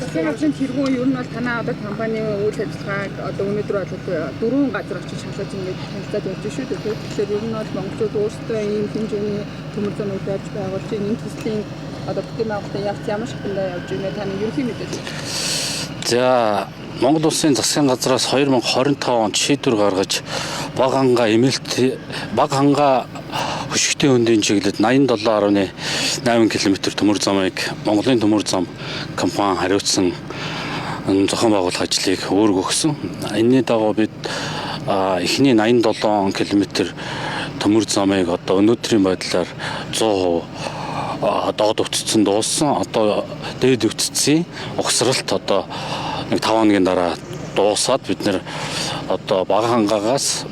Засгийн газрын тэргүүн ер нь бол танай одоо компани үйл ажиллагааг одоо өнөөдөр бол дөрвөн газар очиж шалгаж ингээд танилцаад явж шүү дээ. Тэгэхээр ер нь бол монголчууд өөрсдөө ийм хэмжээний төмөр замыг барьж байгуулж энэ төслийн одоо бүтээн байгуулалтын явц ямар шатандаа явж байна, таны ерөнхий мэдээлэл. За, Монгол Улсын засгийн газраас 2025 онд шийдвэр гаргаж Бага хангаа эмээлт Бага хангаа хөшигтэй хөндийн чиглэлд 87.8 км төмөр замыг Монголын төмөр зам компани хариуцсан зохион байгуулах ажлыг үүрэг өгсөн. Энэний дагуу бид эхний 87 км төмөр замыг одоо өнөөдрийн байдлаар 100% доод өвтцөн дууссан. Одоо дээд өвтцийн угсралт одоо нэг 5 хоногийн дараа дуусаад бид нэр одоо Бага хангаагаас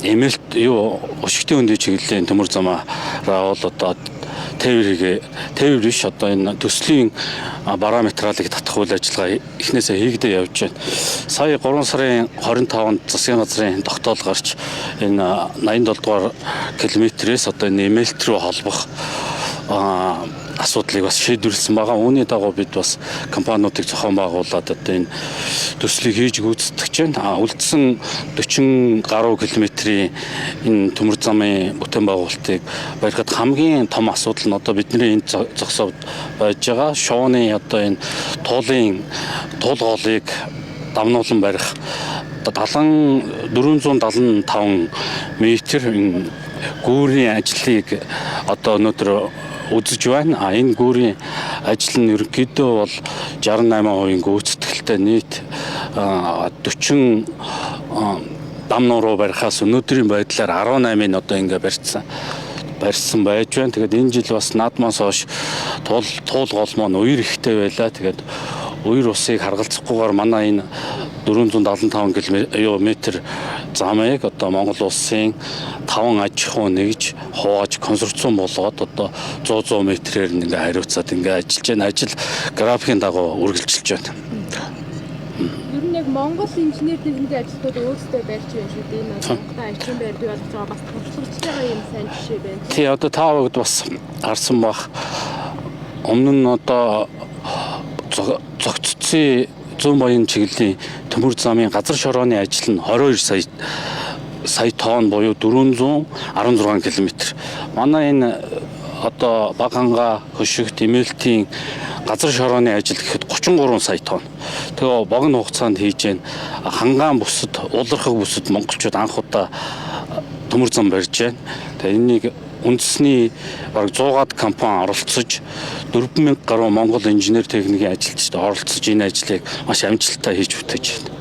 эмээлт юу өшигтийн хөндийн чиглэлийн төмөр замаараа бол одоо тээврийг тээвэр биш одоо энэ төслийн параметралыг татах үйл ажиллагаа эхнээсээ хийгдээ явж байна. Сая 3 сарын 25-нд засгийн газрын тогтоол гарч энэ 87 дугаар километрээс одоо энэ эмээлт рүү холбох асуудлыг бас шийдвэрлэсэн байгаа. Үүний дагуу бид бас компаниудыг зохион байгуулад одоо энэ төслийг хийж гүйцэтгэж байна. Үлдсэн 40 гаруй километрийн энэ төмөр замын бүтээн байгуулалтыг барихад хамгийн том асуудал нь одоо бидний энэ зогсоод байж байгаа шууны одоо энэ туулын туул гоолыг дамнуулан барих 70 475 метр энэ гүүрийн ажлыг одоо өнөөдөр үзэж байна. А энэ гүүрийн ажил нь ерөнхийдөө бол 68% гүйцэтгэлтэй нийт 40 дам нуруу барихаас өнөөдрийн байдлаар 18-ыг одоо ингээ барьсан байж байна. Тэгээд энэ жил бас наадмаас хойш туул гол маань үер ихтэй байлаа. Тэгээд үер усыг харгалзахгүйгээр манай энэ 475 км замыг одоо Монгол улсын 5 аж ахуй нэгж хувааж конструкцийн болгоод одоо 100 100 метрээр ингээ хариуцаад ингээ ажиллаж байна. Ажил графикийн дагуу үргэлжилж байна. Ер нь яг Монгол инженер техникийн ажилтнууд өөрсдөө барьж байна шүү дээ. Энэ Монголын ажлын байр бий болгож байгаа бас туршлагатай байгаа юм сайн жишээ байна. Тий, одоо та бүгд бас харсан бах. Өмнө нь одоо зохицсон зүүн баян чиглэлийн төмөр замын газар шорооны ажил нь 22 сая тонн буюу 416 км. Манай энэ одоо Бага хангаа хөшигт эмээлтийн газар шорооны ажил гэхэд 33 сая тонн. Тэгээ богино хугацаанд хийж гэн хангаан бүсэд, уулархаг бүсэд монголчууд анх удаа төмөр зам барьж байна. Тэгээ энэнийг үндэсний бараг 100-аад компани оролцож 4000 гаруй монгол инженер техникийн ажилтнууд оролцож энэ ажлыг маш амжилттай хийж бүтээж байна.